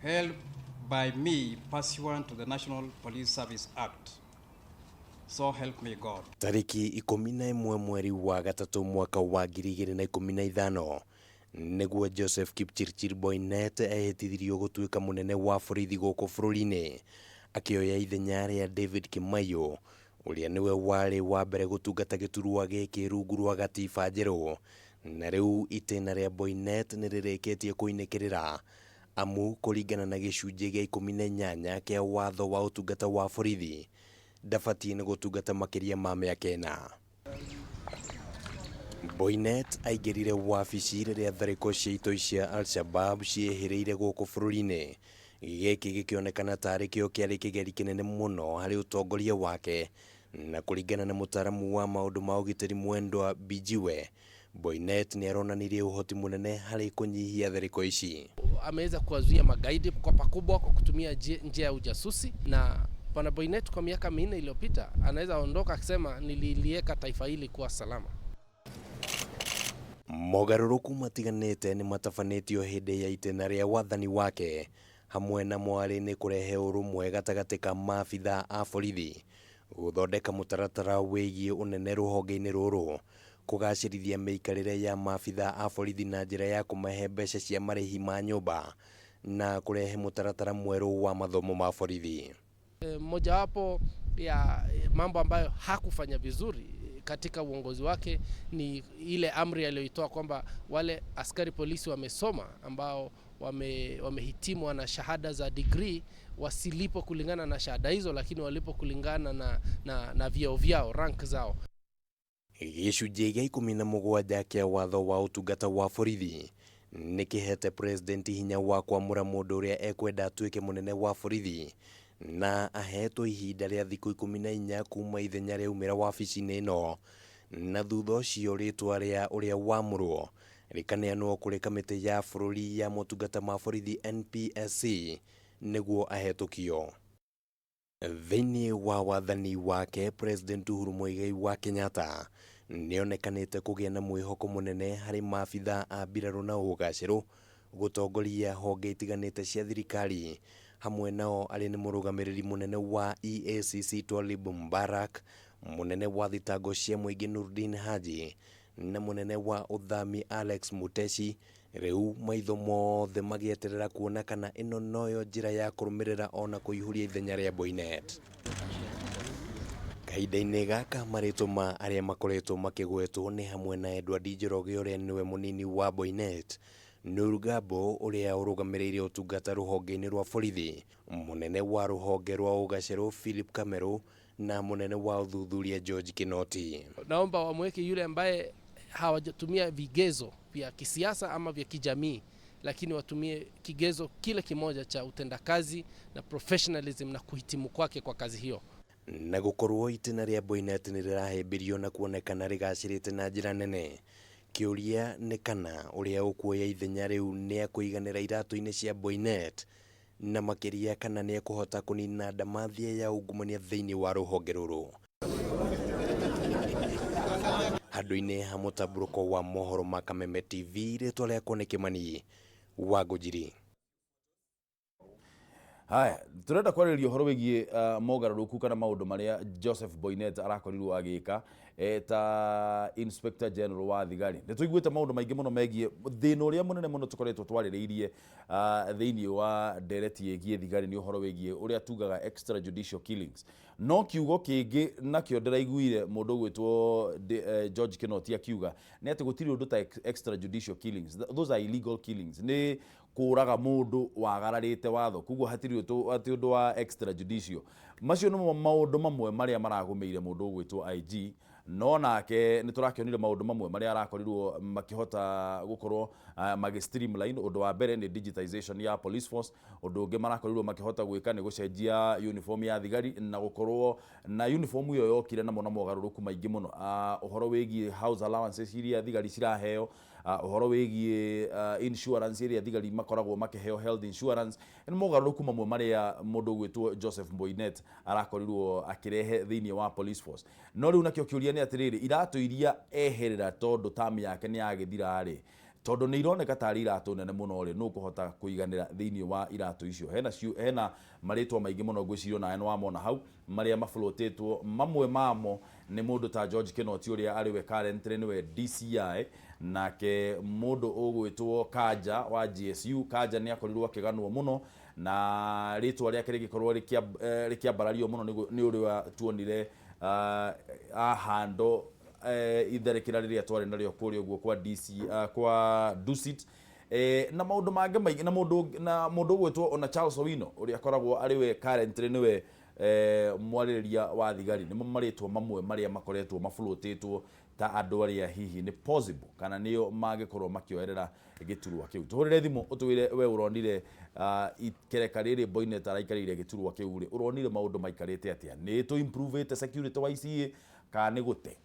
Held by me pursuant to the National Police Service Act. So help me God. Tarĩki 11 mweri wa gatatũ mwaka wa 2015 nĩguo Joseph Kipchirchir Boinnet ehĩtithirio gũtuĩka mũnene wa borithi gũkũ bũrũri-inĩ, akĩoya ithenya rĩa David Kimaiyo ũrĩa nĩwe warĩ wa mbere gũtungata gĩturwa gĩkĩ rungu rwa gatiba njerũ. Na rĩu itĩna rĩa Boinnet nĩ rĩrĩkĩtie kũinĩkĩrĩra, amu kũringana na gĩcunjĩ gĩa 18 kĩa watho wa ũtungata wa borithi, ndabatiĩ nĩ gũtungata makĩria ma mĩaka 4. Boinnet aingĩrire wabici rĩrĩa tharĩko cia itoi cia Al-Shabab ciehĩrĩire gũkũ bũrũri-inĩ. Gĩkĩ gĩkĩonekana tarĩ kĩo kĩarĩ kĩgeri kĩnene mũno harĩ ũtongoria wake, na kũringana na mũtaaramu wa maũndũ ma ũgitĩri Mwendwa Bijiwe, Boinnet nĩ aronanirie ũhoti mũnene harĩ kũnyihia tharĩko ici. Ameweza kuwazuia magaidi kwa pakubwa kwa kutumia njia ya ujasusi, na Bwana Boinnet kwa miaka 4 iliyopita anaweza ondoka akisema nililiweka taifa hili kuwa salama. Mogarũrũku matiganĩte nĩ matabanĩtio hĩndĩ ya itĩna rĩa wathani wake, hamwe na mwarĩ nĩ kũrehe ũrũmwe gatagatĩ ka maabithaa a borithi, gũthondeka mũtaratara wĩgiĩ ũnene rũhonge-inĩ rũrũ, kũgacĩrithia mĩikarĩre ya maabithaa a borithi na njĩra ya kũmahe mbeca cia marĩhi ma nyũmba, na kũrehe mũtaratara mwerũ wa mathomo ma borithi. Mojawapo ya mambo ambayo hakufanya vizuri katika uongozi wake ni ile amri aliyoitoa kwamba wale askari polisi wamesoma ambao wamehitimu na shahada za degree wasilipo kulingana na shahada hizo, lakini walipo kulingana na vyeo vyao, rank zao. Gĩcunjĩ gĩa 17 kĩa watho wa ũtungata wa borithi nĩ kĩhete president hinya wa kwamũra mũndũ ũrĩa ekwenda atuĩke mũnene wa borithi, na ahetwo ihinda rĩa thikũ 14 kuma ithenya rĩaumĩra wabici-inĩ ĩno, na thutha ũcio rĩtwa rĩa ũrĩa wamũrwo rĩkaneanwo kũrĩ kamĩtĩ ya bũrũri ya motungata ma borithi NPSC nĩguo ahetũkio. Thĩinĩ wa wathani wake, President Uhuru Muigai wa Kenyatta nĩonekanĩte kũgĩa na mwĩhoko mũnene harĩ maabithaa a mbirarũ na ũgacĩru gũtongoria honge itiganĩte cia thirikari, hamwe nao arĩ nĩ mũrũgamĩrĩri mũnene wa EACC Twalib Mbarak, mũnene wa thitango cia mũingĩ Nurdin Haji, na mũnene wa ũthami Alex Muteshi. Rĩu maitho mothe magĩeterera kuona kana ĩno noyo njĩra ya kũrũmĩrĩra ona kũihũria ithenya rĩa Boinnet. Kahinda-inĩ gaka marĩtwa ma arĩa makoretwo makĩgwetwo nĩ hamwe na Edward Njoroge ũrĩa nĩwe mũnini wa Boinnet, Nur Gabo ũrĩa ũrũgamĩrĩire ũtungata rũhonge-inĩ rwa borithi, mũnene wa rũhonge rwa ũgacerũ Philip Kameru, na mũnene wa ũthuthuria George Kinoti. Naomba wamweke yule ambaye hawajatumia vigezo vya kisiasa ama vya kijamii, lakini watumie kigezo kile kimoja cha utendakazi na professionalism na kuhitimu kwake kwa kazi hiyo. Na gũkorwo itĩna rĩa Boinnet nĩ rĩrahĩmbĩrio na kuonekana rĩgacĩrĩte na njĩra nene, kĩũria nĩ kana ũrĩa ũkuoya ithenya rĩu nĩ akũiganĩra iratũ-inĩ cia Boinnet, na makĩria kana nĩ ekũhota kũnina ndamathia ya ungumania thĩinĩ wa rũhonge rũrũ. Handũ-inĩ ha mũtambũrũko wa mohoro ma Kameme TV, rĩtwa rĩakwa nĩ Kĩmani wa Ngũnjiri. Haya, turenda kwarĩrĩria ũhoro wĩgiĩ mogarũrũku kana maũndũ marĩa Joseph Boinnet arakorirwo agĩka ta Inspector General wa thigari. Nĩ tũiguĩte maũndũ maingĩ mũno megiĩ thĩna ũrĩa mũnene mũno tũkoretwo twarĩrĩirie thĩinĩ wa ndereti ĩgiĩ thigari nĩ ũhoro wĩgiĩ ũrĩa tugaga extrajudicial killings. No kiugo kĩngĩ nakĩo ndĩraiguire mũndũ ũgwĩtwo George Kinoti akiuga nĩ atĩ gũtirĩ ũndũ ta extrajudicial killings. Those are illegal killings. Nĩ kũraga mũndũ wagararĩte watho, koguo hatirĩ atĩ ũndũ wa extrajudicial. Macio nĩmo maũndũ mamwe marĩa maragũmĩire mũndũ ũgwĩtwo IG, no nake nĩ tũrakĩonire maũndũ mamwe marĩa arakorirwo makĩhota gũkorwo magĩ streamline. Ũndũ wa mbere nĩ digitization ya police force. Ũndũ ũngĩ marakorirwo makĩhota gwĩka nĩ gũcenjia uniform ya thigari na gũkorwo na uniform ĩyo yokire namo na mogarũrũku maingĩ mũno. Ũhoro wĩgiĩ house allowances iria thigari ciraheo, ũhoro wĩgiĩ insurance ĩrĩa thigari makoragwo makĩheo, health insurance, nĩ mogarũrũku mamwe marĩa mũndũ ũgwĩtwo Joseph Boinnet arakorirwo akĩrehe thĩinĩ wa police force. No rĩu nakĩo kĩũria nĩ atĩrĩrĩ, iratũ iria eherera tondũ term yake nĩ yagĩthira rĩ, Tondũ nĩ ironeka tarĩ iratũ nene mũno rĩ, nũ ũkũhota kũiganĩra thĩinĩ wa iratũ icio? Hena hena marĩtwa maingĩ mũno, ngwĩciria onawe nĩ wamona hau marĩa mafloatĩtwo. Mamwe mamo nĩ mũndũ ta George Kinoti, ũrĩa arĩ we currently nĩwe DCI, nake mũndũ ũgwĩtwo Kanja wa GSU. Kanja nĩ akorirwo akĩganwo mũno na rĩtwa rĩake rĩgĩkorwo rĩkĩambarario mũno nĩ ũrĩa tuonire ahando itharĩkĩra rĩrĩa twarĩ narĩo kũrĩa ũguo kwa DC, kwa Dusit, na maũndũ mangĩ maingĩ, na mũndũ ũgwĩtwo ona Charles Owino, ũrĩa akoragwo arĩ we currently nĩwe mwarĩrĩria wa thigari. Nĩmo marĩtwa mamwe marĩa makoretwo mafloatĩtwo ta andũ arĩa hihi nĩ possible kana nĩo mangĩkorwo makĩoerera gĩturwa kĩu. Tũhũrĩre thimũ ũtwĩre we ũronire ikereka rĩrĩ Boinnet araikarĩire gĩturwa kĩu rĩ, ũronire maũndũ maikarĩte atĩa? Nĩ tũ improvĩte security wise ĩ kana nĩ gũte?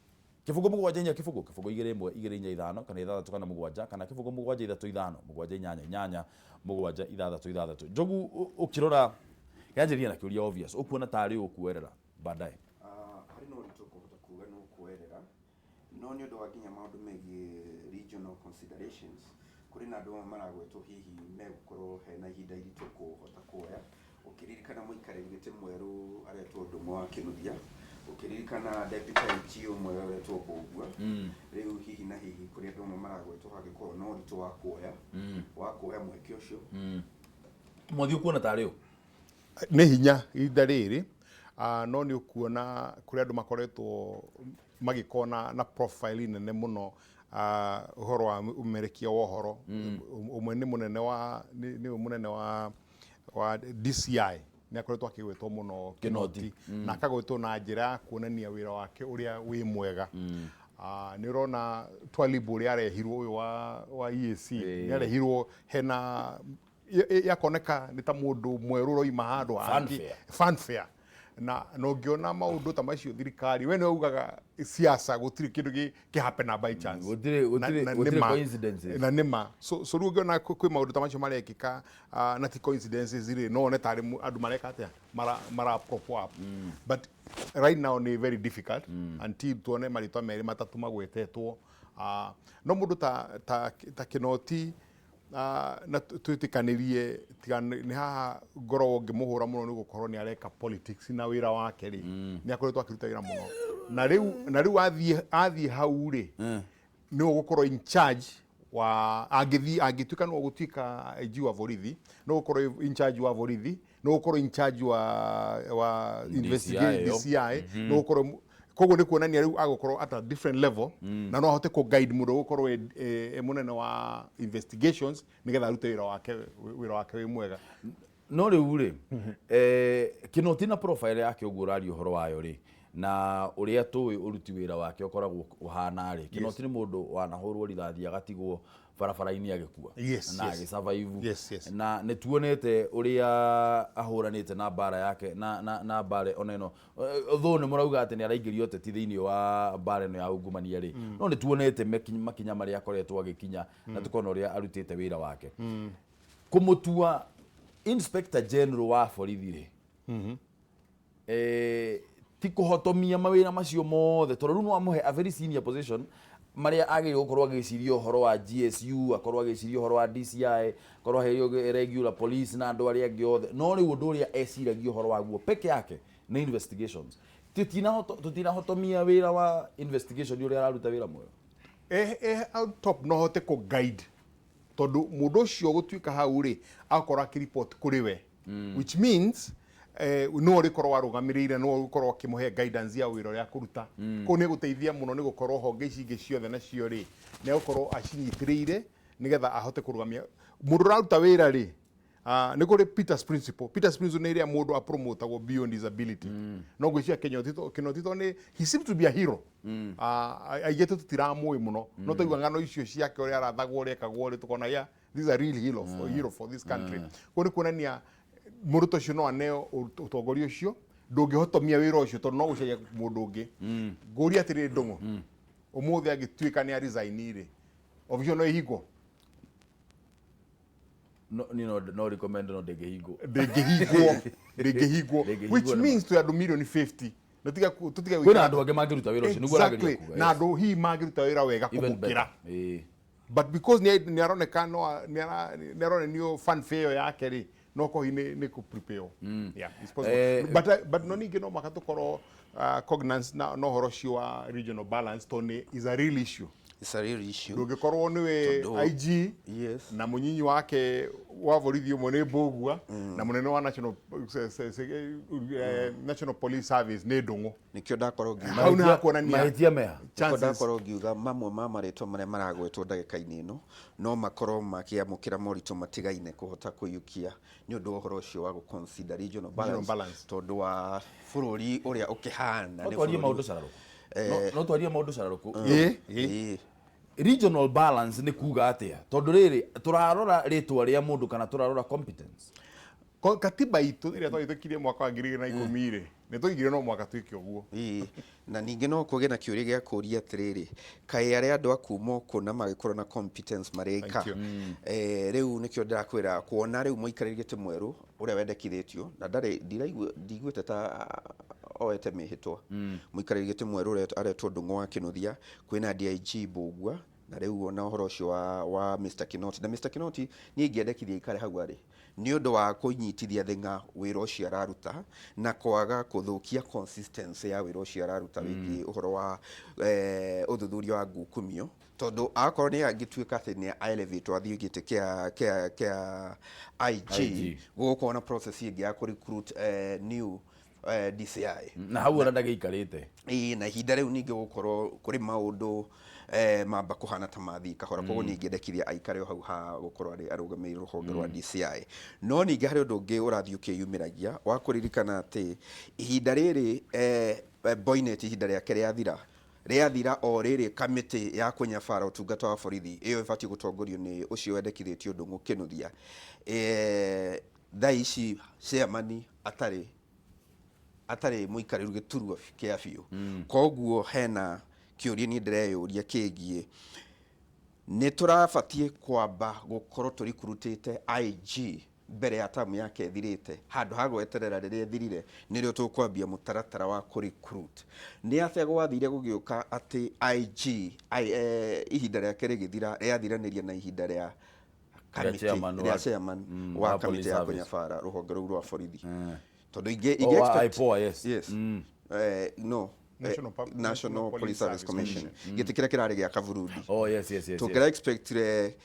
0 7 4 0 0 2 1 2 4 5 kana 6 kana 7 kana 0 7 3 5 7 8 8 7 6 6. Njogu, ũkĩrora yanjĩria na kĩũria obvious, ũkuona tarĩ ũkuoerera baadaye? Harĩ na ũritũ kũhota kuga nĩ ũkuoerera, no nĩ ũndũ wa nginya maũndũ megiĩ regional considerations, kũrĩ na andũ amwe maragwetwo hihi megũkorwo hena ihinda iritũ kũhota kuoya. Ũkĩririkana mũikarĩri gĩtĩ mwerũ aretwo Ndũng'ũ wa Kĩnuthia, ũkĩririkana deputy IG ũmwe aretwo Mbũgua, rĩu hihi na hihi kũrĩ andũ amwe maragwetwo hangĩkorwo na ũritũ wa kuoya mweke ũcio. Mwathi, ũkuona tarĩ ũ? Nĩ hinya ihinda rĩrĩ, no nĩ ũkuona kũrĩ andũ makoretwo magĩkorwo na profile nene mũno, ũhoro wa ũmerekia wa ũhoro. Ũmwe nĩ mũnene wa nĩ mũnene wa DCI, nĩ akoretwo akĩgwetwo mũno. Kinoti. Kinoti, na akagwetwo na njĩra ya kuonania wĩra wake ũrĩa wĩ mwega. Nĩ ũrona Twalibu ũrĩa arehirwo ũyũ wa EAC, nĩ arehirwo hena yakoneka nĩ ta mũndũ mwerũ ũroima handũ hangĩ. Fanfare. Fanfare. Na ũngĩona maũndũ ta macio, thirikari we nĩwe ugaga siasa gũtirĩ kĩndũ kĩ happen by chance. Gũtirĩ Na gũtirĩ nĩ ma. coincidences. Na nĩ ma. So rĩu ũngĩona kwĩ maũndũ ta macio marekĩka, na ti coincidences rĩ, no one tarĩ andũ mareka atĩa, mara prop up. But right now nĩ very difficult until tuone marĩtwa merĩ matatũ magwetetwo. No mũndũ ta Kinoti, na twĩtĩkanĩrie tiga nĩ haha ngoragwo ngĩmũhũra mũno nĩ gũkorwo nĩ areka politics na wĩra wake rĩ, nĩ akoretwo akĩruta wĩra mũno, na rĩu athiĩ hau rĩ, nĩwe ũgũkorwo in charge wa angĩthiĩ angĩtuĩka nĩwe ũgũtuĩka IG wa borithi, nĩwe ũgũkorwo in charge wa borithi, nĩwe ũgũkorwo in charge wa investigate ĩyo. DCI, nĩwe ũgũkorwo. Koguo nĩ kuonania rĩu agũkorwo at a different level, na no ahote kũ guide mũndũ ũgũkorwo e mũnene wa investigations nĩgetha arute wĩra wake wĩ mwega. No rĩu rĩ, Kinoti na profile yake ũguo ũraria ũhoro wayo rĩ, na ũrĩa tũĩ ũruti wĩra wake ũkoragwo ũhana rĩ, Kinoti nĩ mũndũ wanahũrwo rithathi agatigwo barabara-inĩ agĩkua na agĩsurvive. Na nĩ tuonete ũrĩa ahũranĩte na mbara yake na mbara ona ĩno, though nĩ mũrauga atĩ nĩ araingĩria ũteti thĩinĩ wa mbara ĩno ya ungumania rĩ, no nĩ tuonete makinya marĩa akoretwo agĩkinya na tukona ũrĩa arutĩte wĩra wake. Kũmũtua inspector general wa borithi rĩ, ti kũhotomia mawĩra macio mothe, tondũ rĩu no amũhe a very senior position marĩa agĩrĩirwo gũkorwo agĩciria ũhoro wa GSU, akorwo agĩciria ũhoro wa DCI, akorwo agĩciria regular police na andũ arĩa angĩ othe, no rĩu ũndũ ũrĩa eciragia ũhoro waguo peke yake nĩ investigations. Tũtinahotomia wĩra wa investigation ũrĩa araruta wĩra mwega. On top no hote kũ guide, tondũ mũndũ ũcio gũtuĩka hau rĩ, akorwo akĩripoti kũrĩ we, which means no ũrĩkorwo arũgamĩrĩire, no ũrĩkorwo akĩmũhe guidance ya wĩra ũrĩa akũruta. Kũu nĩ gũteithia mũno, nĩ gũkorwo honge ici ingĩ ciothe nacio rĩ, nĩ egũkorwo acinyitĩrĩire nĩgetha ahote kũrũgamia mũndũ ũraruta wĩra rĩ. Nĩ kũrĩ Peters principle. Peters principle nĩ ĩrĩa mũndũ apromotagwo beyond his ability. No ngwĩciria Kinoti to nĩ he seems to be a hero. Aingĩ tũtiramũĩ mũno, no twaigua ng'ano icio ciake ũrĩa arathagwo, ũrĩa ekagwo rĩ, tũkona, yeah, this is a real hero for this country. Koguo nĩ kuonania mũndũ ta ũcio no aneo ũtongoria ũcio, ndũngĩhotomia wĩra ũcio tondũ no gũcaria mũndũ ũngĩ. Ngũria atĩrĩrĩ, Ndũng'ũ, ũmũthĩ angĩtuĩka nĩ aresign rĩ, obici ĩyo no ĩhingwo? No ni no recommend, no ndĩngĩhingwo. Ndĩngĩhingwo, ndĩngĩhingwo. Ndĩngĩhingwo. Which nĩ ma. means twĩ andũ milioni 50 na tiga tũtige Kwĩna andũ angĩ mangĩruta wĩra ũcio, nĩguo ũrageria Exactly. kuga. Na andũ hihi mangĩruta wĩra wega Even kũmũkĩra. better. Ĩĩ. But because nĩ aroneka no nĩ aronanio fanfare ĩyo yake rĩ, no kohi nĩ kũ prepare. Yeah, it's possible. But no ningĩ no maka tũkorwo cognizant na ũhoro ũcio wa regional balance, tondũ nĩ is a real issue. It's a real issue. Ndũngĩkorwo nĩwe IG na mũnyinyi wake wa borithi ũmwe nĩ Mbũgua, na mũnene wa National Police Service nĩ Ndũng'ũ. Nĩkĩo ndakorwo ngiuga Hau nĩ hakuonania Mahĩtia meha. Nĩkĩo chances. Ndakorwo ngiuga mamwe ma marĩtwa marĩa maragwetwo ndagĩka-inĩ ĩno no makorwo makĩamũkĩra moritũ matigaine kũhota kũiyũkia nĩ ũndũ wa ũhoro ũcio wa gũ-consider regional balance, balance. Tondũ wa bũrũri ũrĩa ũkĩhana No nĩ twarie bũrũri- maũndũ cararũkũ. No twarie maũndũ cararũkũ. Ĩ. Ĩĩ. Regional balance nĩ kuga atĩa? Tondũ rĩrĩ, tũrarora rĩtwa rĩa mũndũ kana tũrarora competence? Katiba itũ ĩrĩa twahĩtũkirie mwaka wa 2010 rĩ, nĩ twaigire no mwaka twĩke ũguo. Ĩĩ. Na ningĩ no kũgĩe na kĩũria gĩa kũũria atĩrĩrĩ, kaĩ arĩa andũ a kuma kũ na magĩkorwo na competence marĩka? Thank you. Rĩu nĩkĩo ndĩrakwĩra kuona rĩu mũikarĩri gĩtĩ mwerũ ũrĩa wendekithĩtio na ndarĩ ndiraigua ndiguĩte ta oete mĩhĩtwa, mũikarĩri gĩtĩ mwerũ ũrĩa aretwo Ndung'u wa Kĩnuthia, kwĩna DIG Mbũgua, na rĩu ona ũhoro ũcio wa Mr. Kinoti, na Mr. Kinoti niĩ ingĩendekithia aikare hau arĩ nĩ ũndũ wa kũnyitithia thing'a wĩra ũcio araruta na kwaga kũthũkia consistency ya wĩra ũcio araruta wĩgiĩ ũhoro wa ũthuthuria wa ngukumio, tondũ akorwo nĩ angĩtuĩka atĩ nĩ elevate athiĩ gĩtĩ kĩa IG, IG. Gũgũkorwo na process ĩngĩ ya kũ recruit new DCI. Na hau ona ndagĩikarĩte. Ĩĩ, na ihinda rĩu ningĩ gũkorwo kũrĩ maũndũ mamba kũhana ta mathiĩ kahora, koguo niĩ ingĩendekithia aikare o hau ha gũkorwo arĩ arũgamĩrĩire rũhonge rwa DCI. No ningĩ harĩ ũndũ ũngĩ ũrathiĩ ũkĩyumĩragia wa kũririkana atĩ ihinda rĩrĩ Boinnet ihinda rĩake rĩathira o rĩrĩ, kamĩtĩ ya kũnyabara ũtungata wa borithi ĩyo ĩbatiĩ gũtongorio nĩ ũcio wendekithĩtio Ndung'u Kĩnuthia, thaa ici chairman atarĩ mũikarĩru gĩturwa kĩa biũ. Koguo hena kĩũria niĩ ndĩreyũria kĩgiĩ nĩ tũrabatiĩ kwamba gũkorwo tũrikurutĩte IG mbere ya tamu yake ĩthirĩte, handũ ha gweterera rĩrĩa ĩthirire nĩrĩo tũkwambia mũtaratara wa kũ-recruit. Nĩ atĩa gwathire gũgĩũka atĩ IG ihinda rĩake rĩgĩthira rĩathiranĩria na ihinda rĩa Rĩa chairman rĩa chairman wa wa kamĩtĩ police ya service. kũnyabara rũhonge rũu rwa borithi, tondũ ingĩ Oh, ingĩ wa expect IPOA, yes. Yes. No. National National Police Service Commission, gĩtĩ kĩrĩa kĩrarĩ gĩa Kaburundi. Oh, yes. Tũngĩra expectire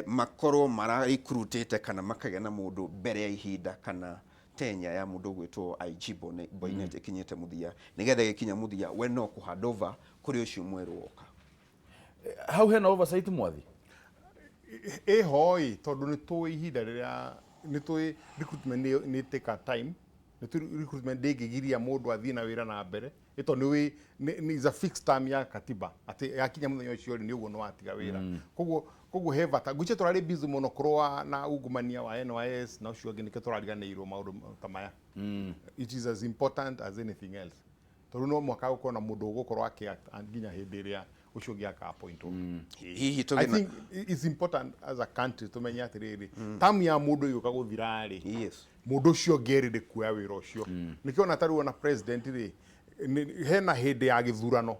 makorwo mararecruitĩte kana makagĩa na mũndũ mbere ya ihinda kana tenya ya mũndũ ũgwĩtwo IG Boinnet ĩkinyĩte mũthia, nĩgetha ĩgĩkinya mũthia we no kũ hand over kũrĩ ũcio mwerũ woka. Hau hena oversight, mwathi? Ĩho ĩ, tondũ nĩ tũĩ ihinda rĩrĩa nĩ tũĩ recruitment nĩ take time, nĩ tũĩ recruitment ndĩngĩgiria mũndũ athiĩ na wĩra na mbere, ĩ tondũ nĩ is a fixed term ya katiba atĩ yakinya mũthenya ũcio rĩ, nĩ ũguo nĩ watiga wĩra. Koguo he bata ngwĩciria tũrarĩ busy mũno kũrũa na ungumania wa NYS na ũcio ũngĩ, nĩkĩo tũrariganĩirwo maũndũ ta maya. It is as important as anything else, tondũ no mwaka gũkorwo na mũndũ ũgũkorwo akĩ nginya hĩndĩ ĩrĩa ũcio ũngĩ aka appointwo. Hihi I tũgĩ na think it's important as a country tumenye atĩrĩrĩ, tamu ya mũndũ ĩgĩũka gũthira rĩ, mũndũ ũcio ũngĩ erĩndĩ kuoya wĩra ũcio. Nĩkĩo ona tarĩu ona president rĩ, hena hĩndĩ ya gĩthurano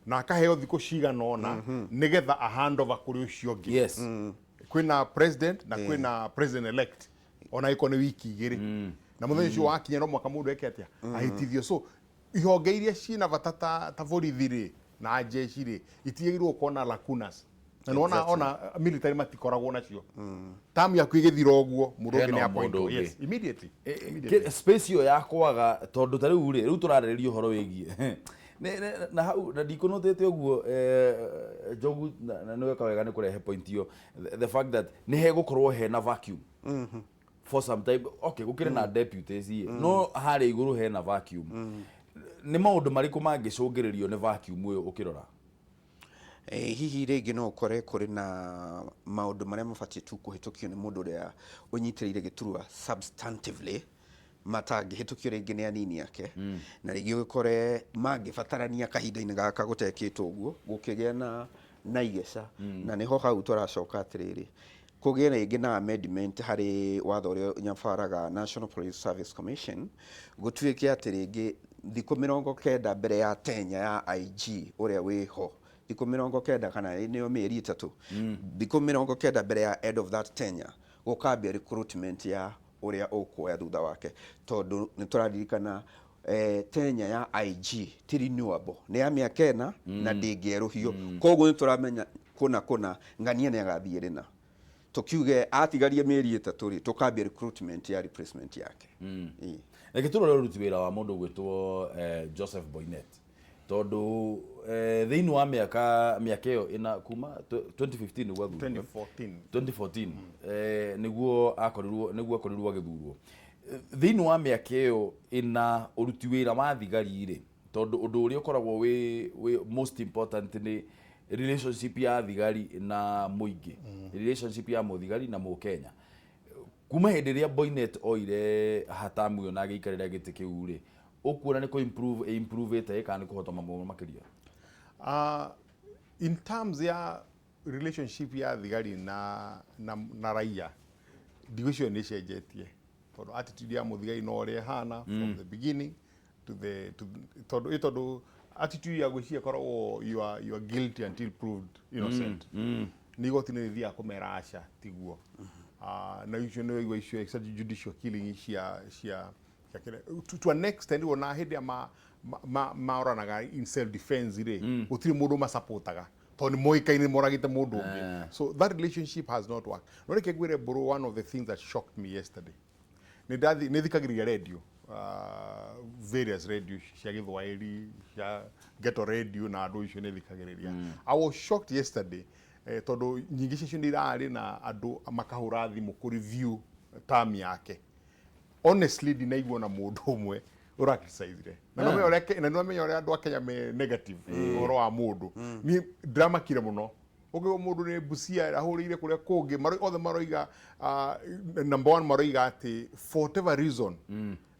na akaheo thikũ cigana ũna nĩgetha a hand over kũrĩ ũcio ũngĩ. Kwĩna president na kwĩna president elect, ona ĩkorwo nĩ wiki 2, na mũthenya ũcio wakinya no mwaka mũndũ eke atĩa, ahĩtithio. So ihonge iria ciĩna bata ta borithi rĩ na jeshi rĩ, itigĩrĩirwo gũkorwo na lacunas, na nĩwona ona military matikoragwo nacio. Tamu yaku ĩgĩthira ũguo, mũndũ ũngĩ Hena nĩ mũndũ appointwo. ũngĩ. Yes, immediately. Immediately. Space ĩyo ya kwaga, tondũ ta rĩu rĩ, rĩu tũrarĩrĩria ũhoro wĩgiĩ na hau na ndikũnotĩte ũguo, Njogu, na nĩ weka wega nĩ kũrehe point ĩyo, the fact that nĩ hegũkorwo hena vacuum for some time. Okay, gũkĩrĩ na deputies ĩ, no harĩa igũrũ hena vacuum. Nĩ maũndũ marĩkũ mangĩcũngĩrĩrio nĩ vacuum ũyũ ũkĩrora? Hihi rĩngĩ no ũkore kũrĩ na maũndũ marĩa mabatiĩ tu kũhĩtũkio nĩ mũndũ ũrĩa ũnyitĩrĩire gĩturwa substantively matangĩhĩtũkio rĩngĩ nĩ anini ake, na rĩngĩ ũgĩkore mangĩbatarania kahinda-inĩ gaka gũtekĩtwo ũguo gũkĩgĩa na igeca. Na nĩho hau tũracoka atĩrĩrĩ, kũgĩe rĩngĩ na amendment harĩ watho ũrĩa ũnyabaraga National Police Service Commission, gũtuĩke atĩ rĩngĩ thikũ 90 mbere ya tenya ya IG ũrĩa wĩho. Thikũ 90 kana nĩyo mĩeri 3, thikũ 90 mbere ya end of that tenure, gũkambia recruitment ya ũrĩa ũkuoya thutha wake, tondũ nĩ tũraririkana tenure ya IG ti renewable, nĩ ya mĩaka 4 na ndĩngĩerũhio. Koguo nĩ tũramenya kũna kũna ng'ania nĩ agathiĩ rĩna, tukiuge atigarie mĩeri 3 rĩ, tũkambia recruitment ya replacement yake. Ĩĩ. Reke tũrore ũruti wĩra wa mũndũ ũgwĩtwo Joseph Boinnet, tondũ thĩinĩ wa mĩaka ĩyo ĩna kuma 2015 nĩguo athurirwo. 2014. 2014 nĩguo akorirwo agĩthurwo. Thĩinĩ wa mĩaka ĩyo ĩna, ũruti wĩra wa thigari rĩ, tondũ ũndũ ũrĩa ũkoragwo wĩ most important nĩ relationship ya thigari na mũingĩ, relationship ya mũthigari na mũkenya. Kuma hĩndĩ ĩrĩa Boinnet oire hatamu ĩyo na agĩikarĩra gĩtĩ kĩu rĩ, ũkuona nĩ kũ improve improve ĩte kana nĩ kũhotoma mũno makĩria? In terms ya relationship ya thigari na raia, ndigwĩciria nĩ ĩcenjetie, tondũ attitude ya mũthigari no ũrĩa ĩhana from the beginning to the to, tondũ ĩ tondũ attitude ya gwĩciria ĩkoragwo you are guilty until proved innocent. Nĩ igoti nĩ rĩthiaga kũmera aca tiguo. Na icio nĩ waigua icio extrajudicial killing cia to an extent, ona hĩndĩ ĩrĩa maoranaga in self defense rĩ, gũtirĩ mũndũ masapotaga tondũ nĩ moĩkaine nĩ moragĩte mũndũ ũngĩ. So that relationship has not worked. No reke ngwĩre mbũrũ, one of the things that shocked me yesterday, nĩ ndathi nĩ thikagĩrĩria radio, various radio cia Gĩthwaĩri, cia ghetto radio na andũ icio nĩ thikagĩrĩria. I was shocked yesterday, tondũ nyingĩ ciacio nĩ irarĩ na andũ makahũra thimũ kũ review term yake. Honestly, ndinaigua na mũndũ ũmwe ũracriticizire, na nĩũramenya ũrĩa andũ a Kenya me negative ũhoro wa mũndũ. Niĩ ndĩramakire mũno ũngĩgwo mũndũ nĩ Busia ahũrĩire kũrĩa kũngĩ, othe maroiga, number one, maroiga atĩ for whatever reason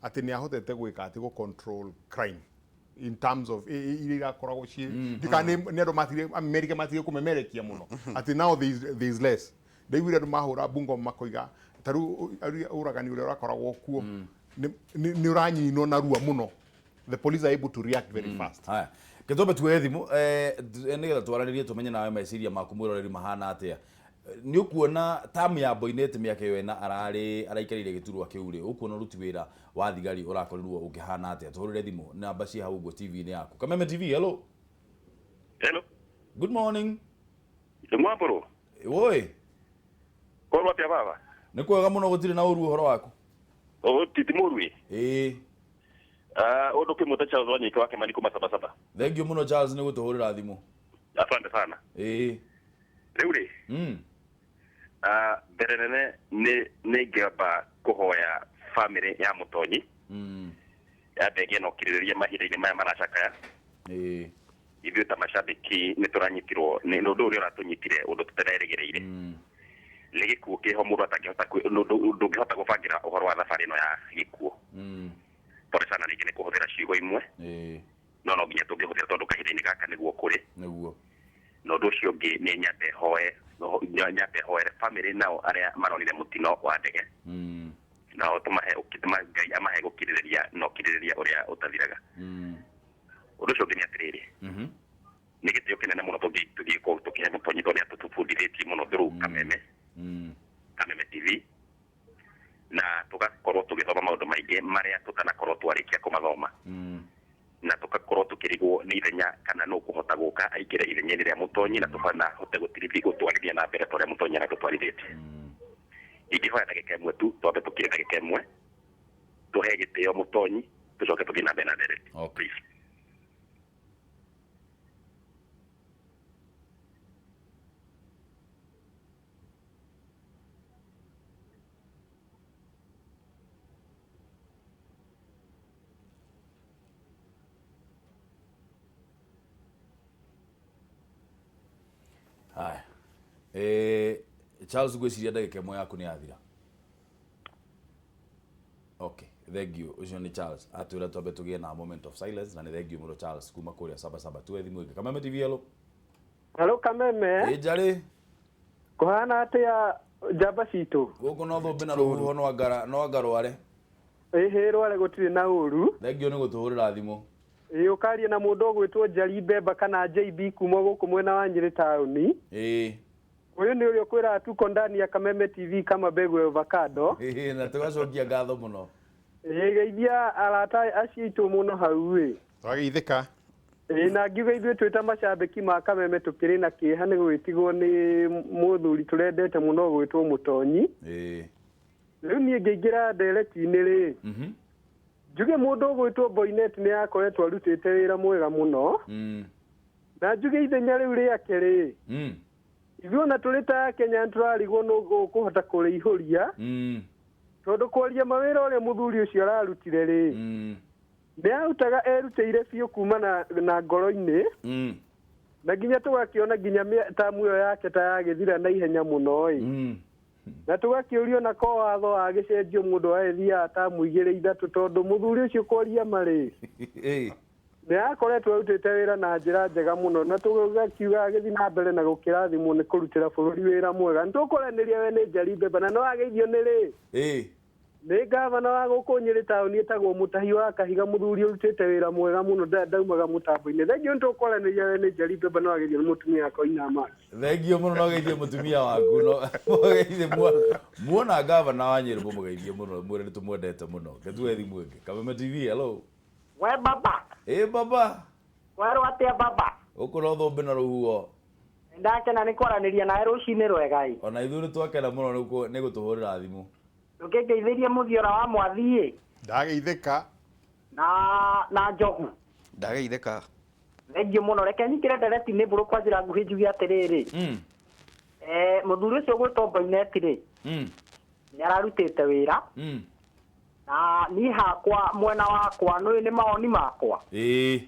atĩ nĩ ahotete gwĩka atĩ gũ control crime in terms of iria irakoragwo ciĩ ndikana nĩ andũ matigire America matigire kũmemerekia mũno, atĩ now there is less. Ndaiguire andũ mahũra Bungoma makoiga ta rĩu ũragani ũrĩa ũrakoragwo kuo nĩ ũranyinwo narua mũno, the police are able to react very fast. Haya, gĩtwambe tuoye thimũ nĩgetha twaranĩrie, tũmenye nawe meciria maku mwĩroreri mahana atĩa. Nĩ ũkuona tamu ya Boinnet, mĩaka ĩyo ĩna ararĩ araikarĩire gĩturwa kĩu rĩ, ũkuona ũruti wĩra wa thigari ũrakorirwo ũkĩhana atĩa? Tũhũrĩre thimũ, namba ciĩ hau ũguo TV-inĩ yaku. Kameme TV, hello. Hello. Good morning. Mwambũrũ. Woi. Korwo atĩa, baba? Nĩ kwega mũno, gũtirĩ na ũru. Ũhoro waku? O titi mũrui. Ĩĩ. Ah, ũndũ kĩmwe Charles Wanyike wa Kĩmani kuma Sabasaba. Thank you mũno, Charles, nĩ gũtũhũrĩra thimũ. Asante sana. Ĩĩ. Rĩu rĩ, mbere nene nĩ ingĩamba kũhoya family ya Mũtonyi yambe ĩgĩe na ũkirĩrĩria mahinda-inĩ maya maracakaya. Ithuĩ ta macambĩki nĩ tũranyitirwo nĩ ũndũ ũrĩa ũratũnyitire, ũndũ tũtarerĩgĩrĩire. Nĩ gĩkuũ kĩho mũndũ atangĩhota ndũngĩhota gũbangĩra ũhoro wa thabarĩ ĩno ya gĩkuũ. Pole sana rĩngĩ nĩ kũhũthĩra ciugo imwe, no nginya tũngĩhũthĩra tondũ kahinda-inĩ gaka nĩguo kũrĩ. Na ũndũ ũcio ũngĩ nĩ nyambe hoe no- nyambe hoere family nao arĩa maronire mũtino wa ndege, nao tũmahe Ngai amahe gũkirĩrĩria na ũkirĩrĩria ũrĩa ũtathiraga. Ũndũ ũcio ũngĩ nĩ atĩrĩrĩ, nĩ gĩtĩo kĩnene mũno tũngĩkorwo tũkĩhe Mũtonyi tondũ nĩ atũbundithĩtie mũno through Kameme TV, na tũgakorwo tũgĩthoma maũndũ maingĩ marĩa tũtanakorwo twarĩkia kũmathoma, na tũgakorwo tũkĩrigwo nĩ ithenya kana nũ kũhota gũka aingĩre ithenya-inĩ rĩa Mũtonyi na tũbana hote gũtirithia gũtwarithia na mbere ta ũrĩa Mũtonyi aratũtwarithĩtie. Ingĩhoya ndagĩka ĩmwe tu, twambe tũkire ndagĩka ĩmwe, tũhe gĩtĩo Mũtonyi, tũcoke tũthiĩ na mbere na ndereti. Okay. Please. Haya, Charles, ngwĩciria ndagĩka ĩmwe yaku nĩ yathira. Okay, thank you. Ũcio nĩ Charles atwĩra twambe tũgĩe na moment of silence, na nĩ thank you mũno, Charles, kuma kũrĩa Sabasaba. Tuwe thimũ ĩngĩ. Kameme TV, hello. Hello, Kameme. Ĩ njarĩ. Kũhana atĩa, njamba citũ? Gũkũ no thũmbĩ na rũhuho, no anga rware. Ĩhĩ, rware gũtirĩ na ũru. Thank you nĩ gũtũhũrĩra thimũ. Ĩĩ ũkarie na mũndũ ũgwĩtwo Njari Mbemba kana JB kuma gũkũ mwena wa Nyĩrĩ taũni. Ĩĩ. Ũyũ nĩ ũrĩa ũkwĩraga tuko ndani ya Kameme TV kama mbegu ya avocado. Ĩĩ, na tũgacokia ngatho mũno. Ĩĩ geithia arata acio aitũ mũno hau ĩ. Twageithĩka. Ĩĩ na ngiuga ithuĩ twĩ ta macambĩki ma Kameme tũkĩrĩ na kĩeha nĩ gũgĩtigwo nĩ mũthuri tũrendete mũno ũgwĩtwo Mũtonyi. Ĩĩ. Rĩu niĩ ngĩingĩra ndereti-inĩ rĩ, njuge mũndũ ũgwĩtwo Boinet nĩ akoretwo arutĩte wĩra mwega mũno. Na njuge ithenya rĩu rĩake rĩ, ithuĩ ona tũrĩ ta Kenya nĩ tũrarigwo nũ ũkũhota kũrĩihũria. Tondũ kwaria mawĩra ũrĩa mũthuri ũcio ararutire rĩ, nĩ arutaga erutĩire biũ kuma na ngoro-inĩ. Na nginya tũgakĩona nginya tamu ĩyo yake ta yagĩthira na ihenya mũno ĩ. Na tũgakĩũrio na ko watho wagĩcenjio mũndũ agĩthiaga tamu igĩrĩ ithatũ tondũ mũthuri ũcio kwaria marĩ nĩ akoretwo arutĩte wĩra na njĩra njega mũno na tũgakiuga agĩthiĩ na mbere na gũkĩrathimwo nĩ kũrutĩra bũrũri wĩra mwega. Nĩ tũkwaranĩria we nĩ Njari Mbemba na no ageithio nĩ rĩ nĩ gavana wa gũkũ Nyĩrĩ taũni ĩtagwo Mũtahi wa Kahiga, mũthuri ũrutĩte wĩra mwega mũno, ndaumaga mũtambo-inĩ. Thengiũ nĩ tũkwaranĩria we nĩ Njari Mbemba no ageithio nĩ mũtumia wakwa Ina Maki. Thengiũ mũno no geithie mũtumia waku no mũgeithie muona gavana wa Nyĩrĩ mũmũgeithie mũno mwĩre nĩ tũmwendete mũno. Ketue thimũ ĩngĩ. Kameme TV, hello. We baba. Ĩ baba. Werwo atĩa baba? Gũkũ no thũmbĩ na rũhuho. Ndakena nĩ kwaranĩria nawe rũcinĩ rwega ĩ. Ona ithuĩ nĩ twakena mũno nĩ gũtũhũrĩra thimũ. Ndũkĩngeithĩrie mũthiora wa mwathi ĩ. Ndageithĩka. Na Njogu. Ndageithĩka. Thengiũ mũno. Reke nyingĩre ndereti-inĩ mbũrũ kwa njĩra nguhĩ njuge atĩrĩrĩ. Mũthuri ũcio ũgwĩtwo Boinet rĩ, nĩ ararutĩte wĩra. Na niĩ hakwa mwena wakwa nĩ nĩ mawoni makwa. Ĩĩ.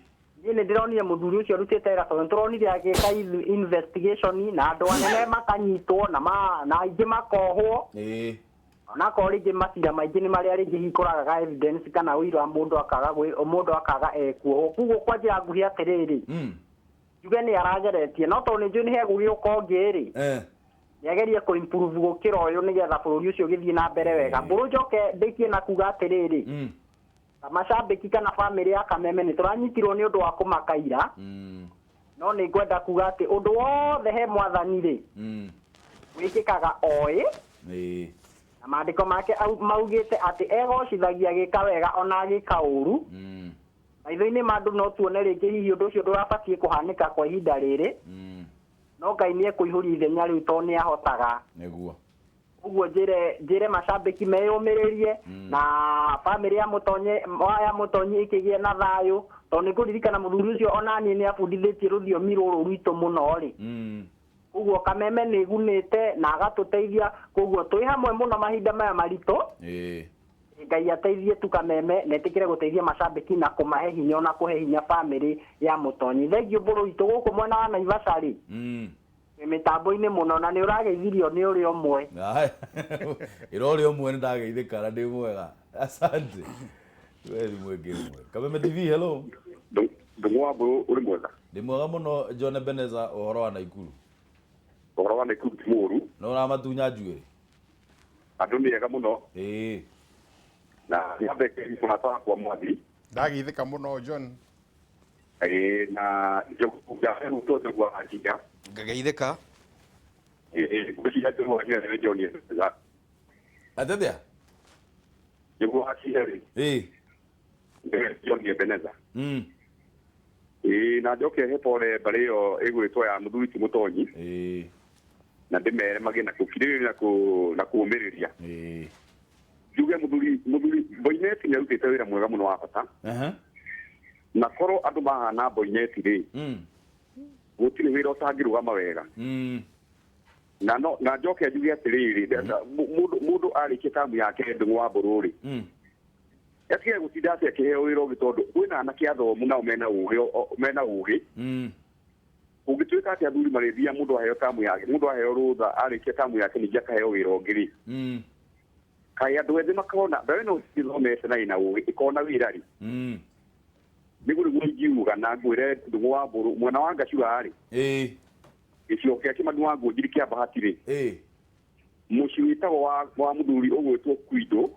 Niĩ nĩ ndĩronire mũthuri ũcio arutĩte wĩra tondũ nĩtũronire agĩka investigation na andũ anene makanyitwo na na aingĩ makohwo. Ĩĩ. Onakorwo rĩngĩ macira maingĩ nĩ marĩa rĩngĩ hihi kũragaga evidence kana ũira wa mũndũ akaga mũndũ akaga ekuohwo. Koguo kwa njĩra nguhĩ atĩrĩrĩ, njuge nĩ arageretie no tondũ nĩ njũĩ nĩ hegũgĩũka ũngĩ rĩ, nĩagerie kũ improve gũkĩra ũyũ nĩgetha bũrũri ũcio ũgĩthiĩ na mbere wega. Mbũrũ njoke ndĩkie na kuga atĩrĩrĩ, macambĩki kana bamĩrĩ ya Kameme nĩ tũranyitirwo nĩ ũndũ wa kũmakaira. No nĩ ngwenda kuga atĩ ũndũ wothe he mwathani rĩ, wĩkĩkaga oĩ. Na maandĩko make maugĩte atĩ egocithagia gĩka wega ona agĩka ũru. Maitho-inĩ ma andũ no tuone rĩngĩ hihi ũndũ ũcio ndũrabatiĩ kũhanĩka kwa ihinda rĩrĩ. No Ngai nĩ ekũihũria ithenya rĩu tondũ nĩ ahotaga. Nĩguo. Ũguo njĩre macambĩki meyũmĩrĩrie na bamĩrĩ ya Mũtonyi ya Mũtonyi ĩkĩgĩe na thayũ tondũ nĩ ngũririkana mũthuri ũcio ona niĩ nĩ abundithĩtie rũthiomi rũrũ rwitũ mũno rĩ. Koguo Kameme nĩ ĩgunĩte na agatũteithia, koguo twĩ hamwe mũno mahinda maya maritũ. Ngai ateithie tu Kameme na ĩtĩkĩre gũteithia macambĩki na kũmahe hinya ona kũhe hinya bamĩrĩ ya Mũtonyi. Thengiũ mbũrũ itũ gũkũ mwena wa Naivasha rĩ, mĩtambo-inĩ mũno na nĩ ũrageithirio nĩ ũrĩa ũmwe. Ĩra ũrĩa ũmwe nĩ ndageithĩka na ndĩ mwega. Asante. We thimũ ĩngĩ ĩmwe. Kameme TV, hello. Ndũng'ũ wa Mbũrũ ũrĩ mwega? Ndĩ mwega mũno John Ebeneza, ũhoro wa Naikuru. Ũhoro wa Naikuru ti mũũru. No ũramatunya njuĩrĩ? Andũ nĩ ega mũno. Ĩĩ. Na nyambe mũrata wakwa Mwathi. Ndageithĩka mũno John. Ĩĩ, na Njogu ya Ruto Njogu wa Nginya. Ngageithĩka. Ĩĩ, ngwĩciria Njogu wa Nginya nĩ John Ebeneza. Atĩathĩa? Njogu wa Nginya rĩ. Ĩĩ. Nĩ John Ebeneza. Ĩĩ, na njoke he pole mbarĩ ĩyo ĩgwĩtwo ya mũthuri ti Mũtonyi. Ĩĩ. Na ndĩmere magĩe na gũkirĩrĩria na kũũmĩrĩria. Ĩĩ. Njuge mũthuri Boinet nĩ arutĩte wĩra mwega mũno wa bata. Na korwo andũ mahana Boinet rĩ, gũtirĩ wĩra ũtangĩrũgama wega. Na no na njoke njuge atĩrĩrĩ, mũndũ arĩkia tamu yake Ndũng'ũ wa Mbũrũ rĩ, atige gũtinda atĩ akĩheo wĩra ũngĩ tondũ kwĩna anake athomu nao mena ũgĩ, mena ũgĩ. Ũngĩtuĩka atĩ athuri marĩthiaga mũndũ aheo tamu yake, mũndũ aheo rũtha arĩkia tamu yake ningĩ akaheo wĩra ũngĩ rĩ, kaĩ andũ ethĩ makona mbeũ ĩno ĩthomete na ĩna ũgĩ ĩkona wĩra rĩ, nĩguo nĩguo ingiuga na ngwĩre Ndũng'ũ wa Mbũrũ mwena wa Ngacura rĩ, gĩcigo kĩa Kĩmani wa Ngũnjiri kĩa Bahati rĩ, mũciĩ wĩtagwo wa mũthuri ũgwĩtwo Kwindo,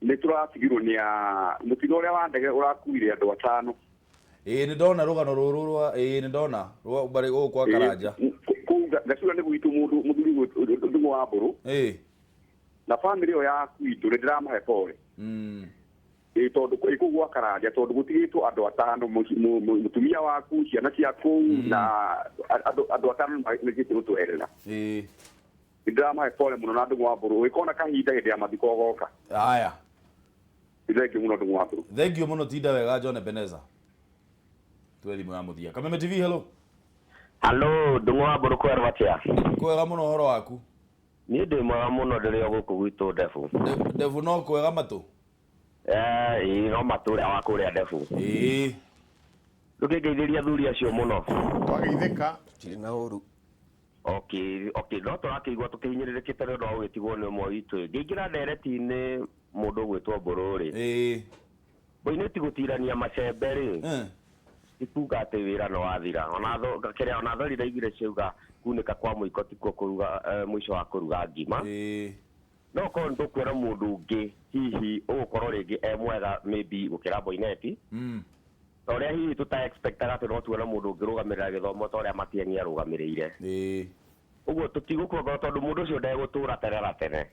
nĩ Nĩ tũratigirwo nĩ a mũtino ũrĩa wa ndege ũrakuire andũ atano. Ĩĩ, nĩ ndona rũgano rũrũ rwa, ĩĩ, nĩ ndona rwa barĩ gũkũ kwa Karanja. Kũu Gacura nĩ gwitũ, mũndũ mũthuri Ndung'u wa Mbũrũ. Na bamĩrĩ ĩyo ya kwitũ nĩ ndĩramahe pole. Ĩĩ, tondũ ĩ kũu gwa Karanja, tondũ gũtigĩtwo andũ atano, mũtumia waku, ciana cia kũu, na andũ atano nĩmagĩte gũtweherera. Nĩ ndĩramahe pole mũno na Ndung'u wa Mbũrũ ũgĩkona kahinda hĩndĩ ya mathiko ũgoka. Haya. Nĩ thengiũ mũno, Ndung'u wa Mbũrũ. Thengiũ mũno, tinda wega, John Ebeneza. Tuwe thimũ ya mũthia. Kameme TV, hello. Halo, Ndung'u wa Mbũrũ, kwerwo atĩa? Kwega mũno, ũhoro waku? Niĩ ndĩ mwega mũno, ndĩrĩ o gũkũ gwitũ Ndebu. Ndebu no kwega matũ? Ĩĩ, no matũ ũrĩa wa kũrĩa Ndebu. Ndũkĩngeithĩria athuri acio mũno. Twageithĩka. Tirĩ na ũru. Okay, no tũrakĩigua tũkĩhinyĩrĩrĩkĩte nĩ ũndũ wa gũgĩtigwo nĩ ũmwe witũ. Ngĩingĩra ndereti-inĩ, mũndũ ũgwĩtwo Mbũrũ rĩ. Boineti gũtirania macembe rĩ. Ti kuga atĩ wĩra nĩ wathira. Ona kĩrĩa ona thori ndaiguire ciauga kunĩka kwa mũiko tikuo kũruga, mũico wa kũruga ngima. No korwo nĩ tũkuona mũndũ ũngĩ hihi ũgũkorwo rĩngĩ e mwega maybe gũkĩra Boineti. Ta ũrĩa hihi tũta expectaga atĩ no tuone mũndũ ũngĩrũgamĩrĩra gĩthomo ta ũrĩa Matiang'i arũgamĩrĩire. Ũguo tũtigũkua ngoro tondũ mũndũ ũcio ndegũtũra tene na tene.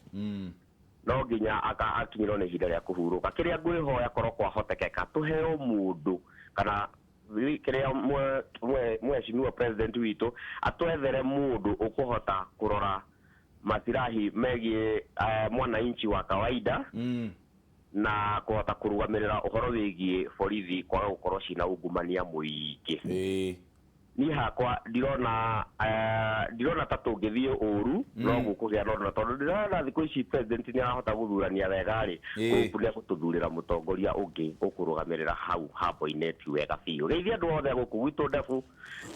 No nginya akinyĩrwo nĩ ihinda rĩa kũhurũka. Kĩrĩa ngwĩhoya, korwo kwahotekeka tũheo mũndũ kana kĩrĩa mheshimiwa president witũ atwethere mũndũ ũkũhota kũrora masirahi megiĩ mwananchi wa kawaida na kũhota kũrũgamĩrĩra ũhoro wĩgiĩ borithi kwaga gũkorwo cina ungumania mũingĩ. Niĩ hakwa ndirona ta tũngĩthiĩ ũru, no gũkũgĩa na ũndũ, tondũ ndĩrona thikũ ici president nĩ arahota gũthurania wega rĩ, kũu nĩ egũtũthurĩra mũtongoria ũngĩ ũkũrũgamĩrĩra hau ha Boineti wega biũ. Geithia andũ othe gũkũ gwitũ Ndebu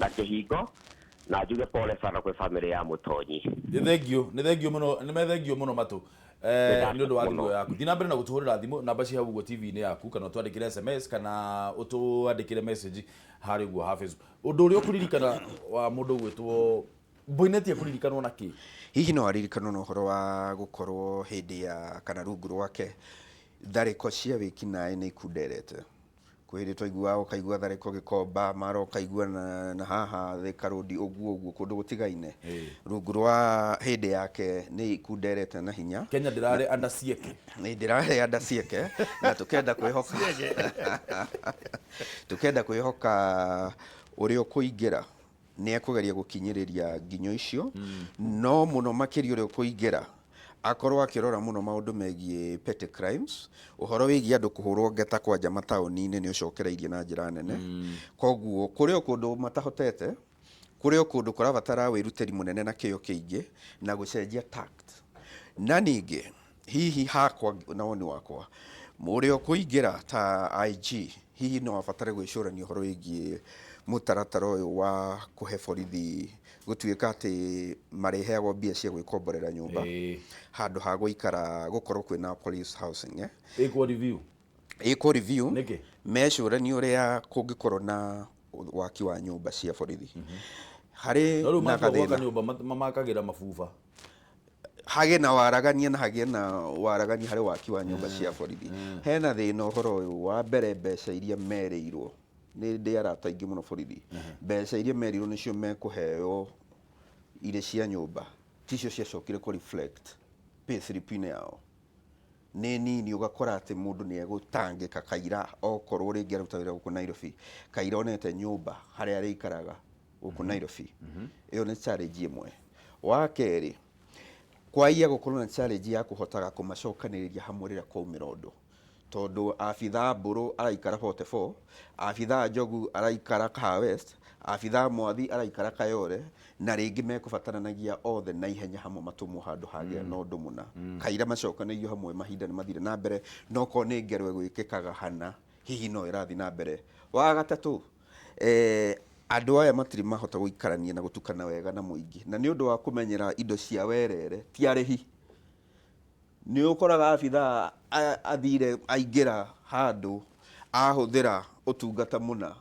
na Kĩhingo, na njuge pole sana kwĩ bamĩrĩ ya Mũtonyi. Nĩ thengio, nĩ thengio mũno, nĩ methengio mũno matũ nĩ ũndũ wa thimũ yaku. Thiĩ na mbere na gũtũhũrĩra thimũ, namba ci hau ũguo TV-inĩ yaku, kana ũtwandĩkĩre SMS kana ũtwandĩkĩre message harĩ ũguo ha Facebook. Ũndũ ũrĩa ũkũririkana wa mũndũ ũgwĩtwo Boineti, ekũririkanwo na kĩ? Hihi no aririkanwo na ũhoro wa gũkorwo hĩndĩ ya kana rungu rwake tharĩko cia wĩkinaĩ nĩ ikunderete. Kwĩ hĩndĩ twaiguaga, ũkaigua tharĩko Gĩkomba, mara ũkaigua na haha Thika Road, ũguo ũguo kũndũ gũtigaine. Rungu rwa hĩndĩ yake nĩ ikunderete na hinya. Kenya ndĩrarĩ under siege. Nĩ ndĩrarĩ under siege, na tũkenda kwĩhoka ũrĩa ũkũingĩra nĩ ekũgeria gũkinyĩrĩria nginyo icio, no mũno makĩria ũrĩa ũkũingĩra akorwo akĩrora mũno maũndũ megiĩ petty crimes. Ũhoro wĩgiĩ andũ kũhũrwo ngeta kwanja mataũni-inĩ nĩ ũcokereirie na njĩra nene. Koguo kũrĩ o kũndũ matahotete, kũrĩ o kũndũ kũrabatara wĩrutĩri mũnene na kĩo kĩingĩ na gũcenjia tact. Na ningĩ hihi hakwa na woni wakwa, mũrĩa ũkũingĩra ta IG hihi no abatare gwĩcũrania ũhoro wĩgiĩ mũtaratara ũyũ wa kũhe borithi gũtuĩka atĩ marĩheagwo mbia cia gwĩkomborera nyũmba handũ ha gũikara gũkorwo kwĩna police housing, eh? Ĩkwo review. Ĩkwo review. Nĩkĩ? Mecũranie ũrĩa kũngĩkorwo na waki wa nyũmba cia borithi harĩ No rĩu na matua gwaka gathĩna. Nyũmba mamakagĩra mabuba. Hagĩe na waragania na hagĩe na waragania harĩ waki wa nyũmba cia borithi. Hena thĩna ũhoro ũyũ wa mbere, mbeca iria merĩirwo, nĩ ndĩ arata aingĩ mũno borithi, mbeca iria merĩirwo nĩcio mekũheo irĩ cia nyũmba ticio ciacokire kũ reflect pay slip-inĩ yao, nĩ nini. Ũgakora atĩ mũndũ nĩ egũtangĩka kaira okorwo rĩngĩ aruta wĩra gũkũ Nairobi, kaira onete nyũmba harĩa arĩikaraga gũkũ Nairobi. Ĩyo nĩ challenge ĩmwe. Wa kerĩ, kwaiya gũkorwo na challenge ya kũhotaga kũmacokanĩrĩria hamwe rĩrĩa kwaumĩra ũndũ, tondũ abithaa Mbũrũ araikara 44, abithaa Njogu araikara Kahawa West, abithaa Mwathi araikara Kayole, na rĩngĩ mekũbataranagia othe na ihenya hamwe matũmwo handũ hagĩa na ũndũ mũna. Kaira macokanĩirio hamwe, mahinda nĩ mathire na mbere, no korwo nĩ ngero ĩgwĩkĩkaga hana hihi no ĩrathiĩ na mbere. Wa gatatũ, andũ aya matirĩ mahota gũikarania na gũtukana wega na mũingĩ, na nĩ ũndũ wa kũmenyera indo cia werere, ti arĩhi. Nĩ ũkoraga abithaa athire aingĩra handũ ahũthĩra ũtungata mũna,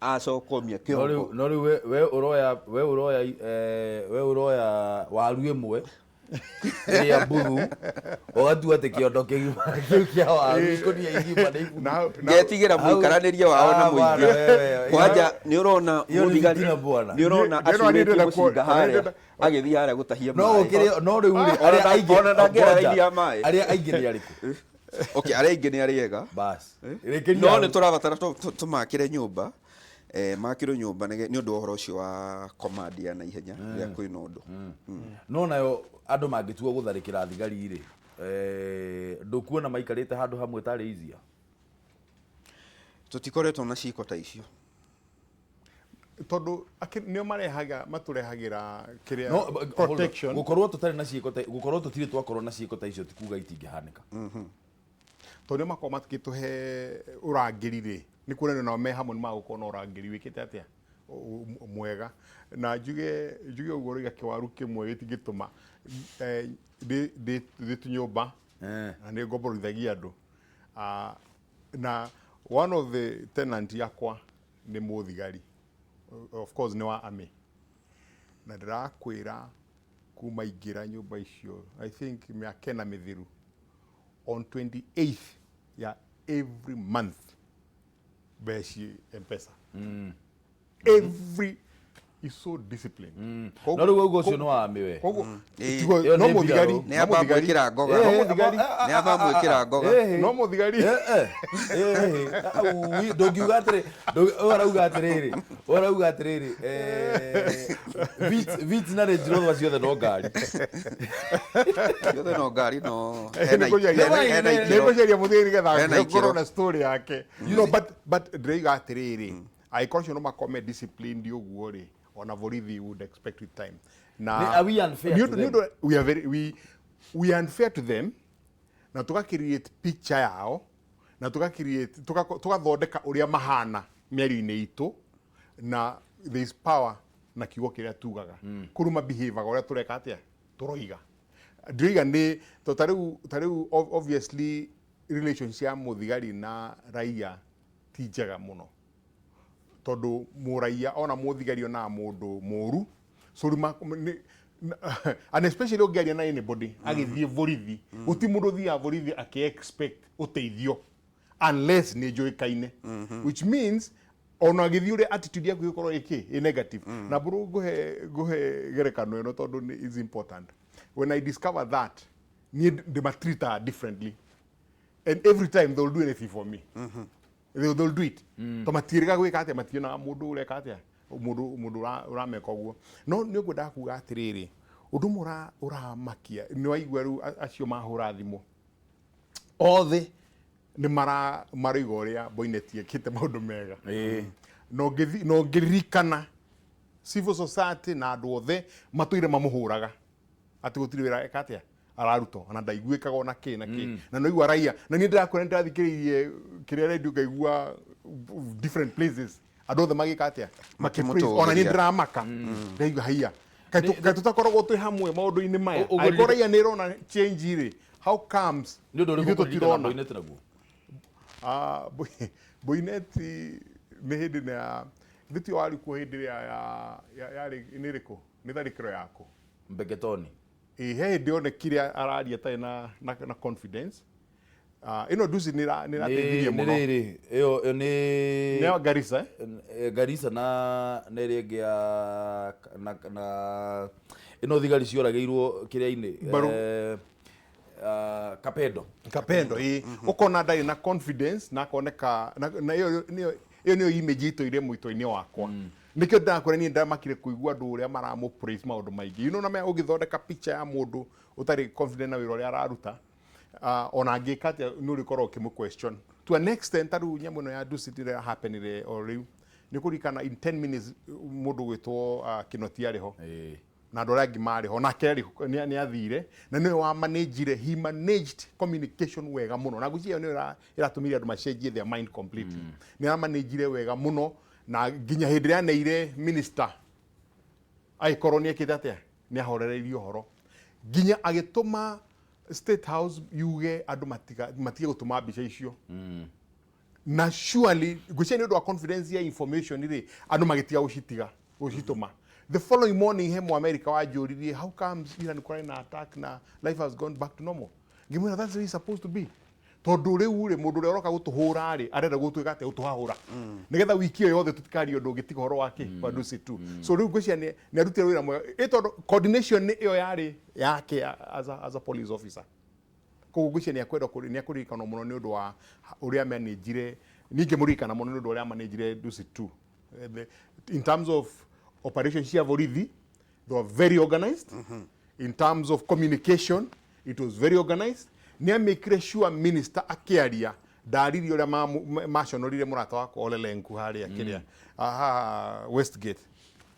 acoka omia No kĩongo. Rĩu no rĩu we ũroya we ũroya waru ĩmwe. Ĩrĩa mbuthu ũgatua atĩ kĩondo kĩgima kĩu kĩa waru ikũnia igima nĩ ibuthu. Ngetigĩra mũikaranĩrie wao na mũingĩ. Kwanja nĩ ũrona Iyo nĩ mũthigari fitina bwana. nĩ ũrona Nĩ- nĩ- acurĩtie nĩ- mũcinga nĩ- harĩa nĩ- agĩthiĩ harĩa gũtahia No maĩ. gũkĩrĩ no rĩu rĩ Ona arĩa aingĩ ona ndangĩara Ngoja, raini ya maĩ. arĩa aingĩ nĩ arĩkũ? Okay, arĩa aingĩ nĩ arĩ ega. Bas. Rĩkĩria No hau. nĩ tũrabatara tũmakĩre nyũmba, makĩrwo nyũmba nĩ ũndũ wa ũhoro ũcio wa command ya naihenya rĩrĩa kwĩna ũndũ. No nayo andũ mangĩtua gũtharĩkĩra thigari rĩ, ndũkuona maikarĩte handũ hamwe tarĩ easier? Tũtikoretwo na ciĩko ta icio. Tondũ nĩo marehaga matũrehagĩra kĩrĩa No, hold on. Protection. Gũkorwo tũtarĩ na ciĩko ta gũkorwo tũtirĩ twakorwo na ciĩko ta icio ti kuga itingĩhanĩka. Tondũ nĩo makoragwo makĩtũhe ũrangĩri rĩ, nĩ kuonania nao me hamwe nĩ magũkorwo na ũrangĩri wĩkĩte atĩa mwega. Na njuge ũguo ũroiga kĩwaru kĩmwe gĩtingĩtũma ndĩ tũnyũmba na nĩ ngomborithagia andũ. Na one of the tenant yakwa nĩ mũthigari, of course nĩ wa army, na ndĩrakwĩra kuma ingĩra nyũmba icio, I think mĩaka 4 mĩthiru, on 28th ya every month mbeci M-Pesa. Every is so disciplined. No rĩu ũguo ũcio nĩ wa army we. Koguo Ĩyo no nĩ mũthigari, mbirarũ. Nĩ no amba mũthigari. mwĩkĩra ngoga. No mũthigari. Nĩ amba mwĩkĩra ngoga. No mũthigari. Ndũngiuga atĩrĩ, ũyũ arauga atĩrĩrĩ, ũyũ arauga atĩrĩrĩ, Vitz na Range Rover ciothe no ngari. Ciothe no ngari, no Nĩ hena ikĩro. ngũcaria mũthigari nĩgetha Hena ngorwo ikĩro. na story yake. No, but ndĩroiga atĩrĩrĩ, angĩkorwo acio no makorwo me disciplined ũguo rĩ, ona borithi would expect with time. Na Are we unfair nĩ to ũndũ- them? nĩ ũndũ we are very, we are unfair to them, na tũga create picture yao, na tũga create tũgathondeka ũrĩa mahana mĩario-inĩ itũ, na there is power na kiugo kĩrĩa tugaga. Kũruma behavior ũrĩa tũreka atĩa tũroiga. Ndĩroiga nĩ to ta rĩu obviously relationship ya mũthigari na raia ti njega mũno, tondũ mũraia ona mũthigari onaga mũndũ mũru. So rĩu and especially ũngĩaria na anybody agĩthiĩ borithi, gũti mũndũ ũthiaga borithi akĩ-expect ũteithio unless nĩ njũĩkaine, which means ona agĩthiĩ ũrĩa attitude yaku ĩgũkorwo ĩkĩ ĩ negative. Na mbũrũ ngũhe gerekano ĩno tondũ is important. When I discover that, niĩ ndĩmatreataga differently, and every time they'll do anything for me. They'll do it to matiĩrĩga gwĩka atĩa, mationaga mũndũ ũreka atĩa, mũndũ ũrameka ũguo. No nĩ ũguo kuga atĩrĩrĩ, ũndũ ũmwe ũramakia nĩ waigua rĩu acio mahũra thimũ othe nĩ maroiga ũrĩa Boinnet ekĩte maũndũ mega. Na ũngĩririkana civil society na andũ othe matũire mamũhũraga atĩ gũtirĩ wĩra eka atĩa araruta, ona ndaiguĩkaga ona kĩ na kĩ. Na no raia na niĩ ndĩrakwĩra nĩndĩrathikĩrĩirie kĩrĩa radio ngaigua different places andũ othe magĩka atĩa, makĩ-praise. Ona niĩ Makĩmũtũgĩria. ndĩramaka, ndaigua haiya, kaĩ tũtakoragwo twĩ hamwe maũndũ-inĩ maya? Angĩkorwo raia nĩ ĩrona change rĩ, how comes Nĩ ũndũ ũrĩkũ ithuĩ ũkũririkana tũtirona? Boinnet naguo? Ah, Boinnet nĩ hĩndĩ na githĩ warĩ kuo hĩndĩ ĩrĩa yarĩ nĩ ĩrĩkũ, nĩ tharĩkĩro yaku? Mbeketoni. Ĩ he hĩndĩ onekire araria atarĩ na confidence. Ah, ĩno nduci nĩ ĩrateithirie Nĩ mũno. rĩrĩ ĩyo nĩ Nĩ ya Garissa, eh? Garissa na ĩrĩa ĩngĩ ya na ĩno thigari cioragĩirwo kĩrĩa-inĩ, Kapendo. Kapendo, ĩ ũkona ndarĩ na confidence na akoneka na ĩyo nĩyo image ĩtũire mũito-inĩ wakwa. Nĩkĩo ndĩrakwĩra niĩ ndamakire kũigua andũ ũrĩa maramũ praise maũndũ maingĩ, na ũgĩthondeka picture ya mũndũ ũtarĩ confident na wĩra ũrĩa araruta, ona angĩka atĩa nĩ ũrĩkorwo ũkĩmũ question to an extent. Ta rĩu nyamũ ĩno ya Dusit ĩrĩa happenire o rĩu, nĩ kũririkana in 10 minutes mũndũ gwĩtwo Kinoti arĩ ho na andũ arĩa angĩ marĩ ho nake nĩ athire na nĩwe wa managire, he managed communication wega mũno, na ngwĩciria ĩyo nĩyo ĩratũmire andũ macenjie their mind completely. Nĩ aramanagire wega mũno na nginya hĩndĩ ĩrĩa aneire minister agĩkorwo nĩ ekĩte atĩa, nĩ ahorereirie ũhoro nginya agĩtũma State House yuge andũ matige gũtũma mbica icio. Na surely ngwĩciria nĩ ũndũ wa confidence ya information rĩ, andũ magĩtiga gũcitiga gũcitũma. The following morning he Mũamerika wanjũririe, "How comes ira nĩ kũrarĩ na attack na life has gone back to normal?" Ngĩmwĩra, "That's the way it's supposed to be, tondũ rĩu rĩ, mũndũ ũrĩa ũroka gũtũhũra rĩ, arenda gũtwĩka atĩa? Gũtũhahũra, nĩgetha wiki ĩyo yothe tũtikarie ũndũ ũngĩ tiga ũhoro wa kĩ, wa Dusit 2." So rĩu ngwĩciria nĩ arutire wĩra mwega, ĩ tondũ coordination ĩyo yarĩ yake as a police officer. Koguo ngwĩciria nĩ akũririkanwo mũno nĩ ũndũ wa ũrĩa managire. Ningĩ mũririkana mũno nĩ ũndũ ũrĩa managire Dusit 2. In terms of operation cia borithi, they were very organized. In terms of communication, it was very organized. Nĩ amĩkire sure minister akĩaria ndaririe ũrĩa maconorire mũrata wakwa Ole Lenku harĩa kĩrĩa aha Westgate,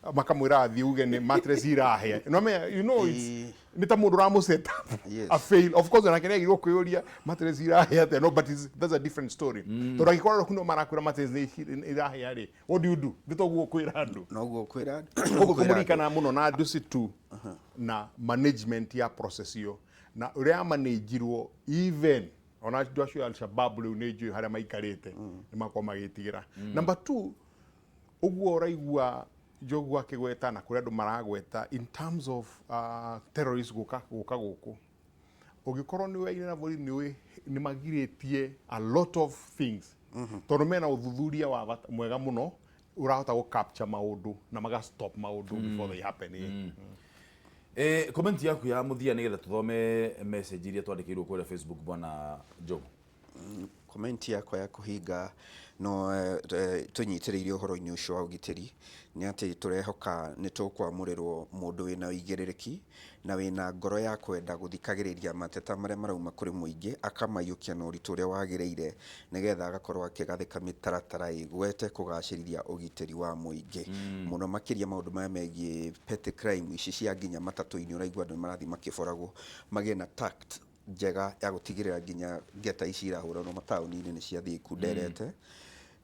makamwĩra athiĩ uge nĩ mattress irahĩa. No me you know it's nĩ ta mũndũ ũramũ up a fail. Of course onake nĩ agĩrĩirwo kwĩyũria mattress irahĩa atĩa, no, but that's a different story, tondũ angĩkorwo no marakwĩra mattress nĩ irahĩa rĩ, what do you do? Nĩ toguo kwĩra andũ. Noguo kwĩra. Koguo kũmũririkana mũno na Dusit 2 na management ya process ĩyo na ũrĩa managirwo. Even ona andũ acio Al-Shabaab rĩu nĩ njũĩ harĩa maikarĩte, nĩ makorwo magĩtigĩra. Number two, ũguo ũraigua Njogu akĩgweta na kũrĩa andũ maragweta in terms of terrorists gũka gũkũ, ũngĩkorwo nĩ weire na borithi, nĩ ũĩ nĩ magirĩtie a lot of things, tondũ mena ũthuthuria wa bata mwega mũno ũrahota gũ capture maũndũ na maga stop maũndũ before they happen. Comment yaku ya muthia nigetha tuthome message iria twandĩkĩirwo kũrĩa Facebook, bwana Njogu. Comment yakwa ya kũhinga no tũnyitĩrĩire ũhoro-inĩ ũcio wa ũgitĩri nĩ atĩ tũrehoka nĩ tũkwamũrĩrwo mũndũ wĩna ũigĩrĩrĩki na wĩna ngoro ya kwenda gũthikagĩrĩria mateta marĩa marauma kũrĩ mũingĩ, akamaiyũkia na ũritũ ũrĩa wagĩrĩire, nĩgetha agakorwo akĩgathĩka mĩtaratara ĩgwete kũgacĩrithia ũgitĩri wa mũingĩ, mũno makĩria maũndũ maya megiĩ petty crime ici cia nginya matatũ-inĩ. Ũraigua andũ nĩ marathiĩ makĩboragwo. Magĩe na tact njega ya gũtigĩrĩra nginya ngeta ici irahũranwo mataũni-inĩ nĩ ciathiĩ ikunderete,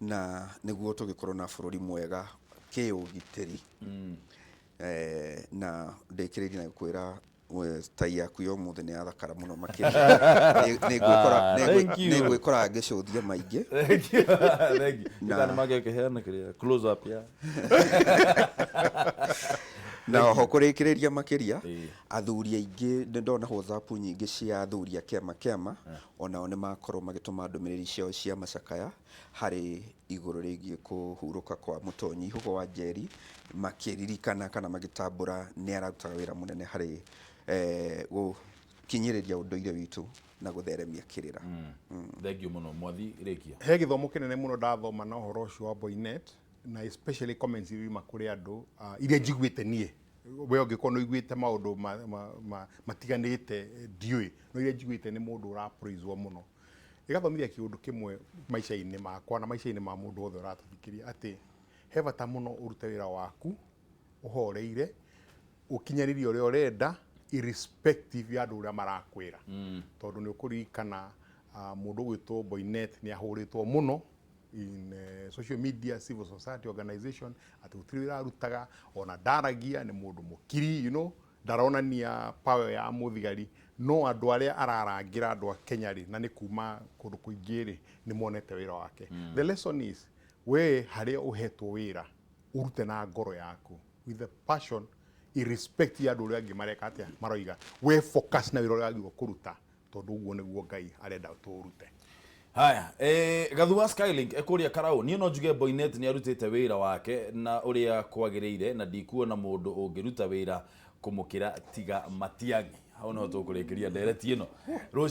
na nĩguo tũgĩkorwo na bũrũri mwega kĩũgitĩri. Na ndĩkĩrĩrie na kwĩra we, tai yaku ya ũmũthĩ nĩ yathakara mũno makĩria. Thank you. Nĩ ngwĩkora ngĩcũthia maingĩ. Thank you. Thank you. Na- Nĩ magĩkĩheana kĩrĩa close up ya. Na oho kũrĩkĩrĩria makĩria, athuri aingĩ nĩ ndona WhatsApp nyingĩ cia athuri a kĩama onao nĩ makorwo magĩtũma ndũmĩrĩri ciao cia macakaya harĩ igũrũ rĩgiĩ kũhurũka kwa Mũtonyi Hugo wa Njeri, makĩririkana kana magĩtambũra nĩ ararutaga wĩra mũnene harĩ gũkinyĩrĩria ũndũire witũ na gũtheremia kĩrĩra. Thank you mũno, Mwathi rĩkia. He gĩthomo kĩnene mũno ndathoma na ũhoro ũcio wa Boinnet, na especially comments iria ima kũrĩ andũ, iria njiguĩte niĩ. We ũngĩkorwo nĩ ũiguĩte maũndũ matiganĩte, ndiũĩ, no iria njiguĩte nĩ mũndũ ũrapraiswo mũno. Ĩgathomithia kĩũndũ kĩmwe maica-inĩ makwa na maica-inĩ ma mũndũ wothe ũratũthikĩria, atĩ he bata mũno ũrute wĩra waku ũhoreire, ũkinyanĩrie ũrĩa ũrenda irrespective ya andũ ũrĩa marakwĩra, tondũ nĩ ũkũririkana mũndũ ũgwĩtwo Boinnet nĩ ahũrĩtwo mũno in social media, civil society organization, atĩ gũtirĩ wĩra arutaga, ona ndaragia, nĩ mũndũ mũkiri, ndaronania power ya mũthigari. No andũ arĩa ararangĩra, andũ a Kenya rĩ, na nĩ kuma kũndũ kũingĩ rĩ, nĩ monete wĩra wake. The lesson is, we harĩa ũhetwo wĩra, ũrute na ngoro yaku with the passion, irrespective ya andũ ũrĩa angĩ mareka atĩa, maroiga. We focus na wĩra ũrĩa wagĩrĩirwo kũruta, tondũ ũguo nĩguo Ngai arenda tũũrute. Haya, gathu wa Skylink ekuria karau, niĩ no njuge Boinnet nĩ arutĩte wĩra wake na ũrĩa kwagĩrĩire, na ndikuona mũndũ ũngĩruta wĩra kũmũkĩra tiga Matiang'i. Hau no tũkũrĩkĩria ndereti ĩno rũciũ.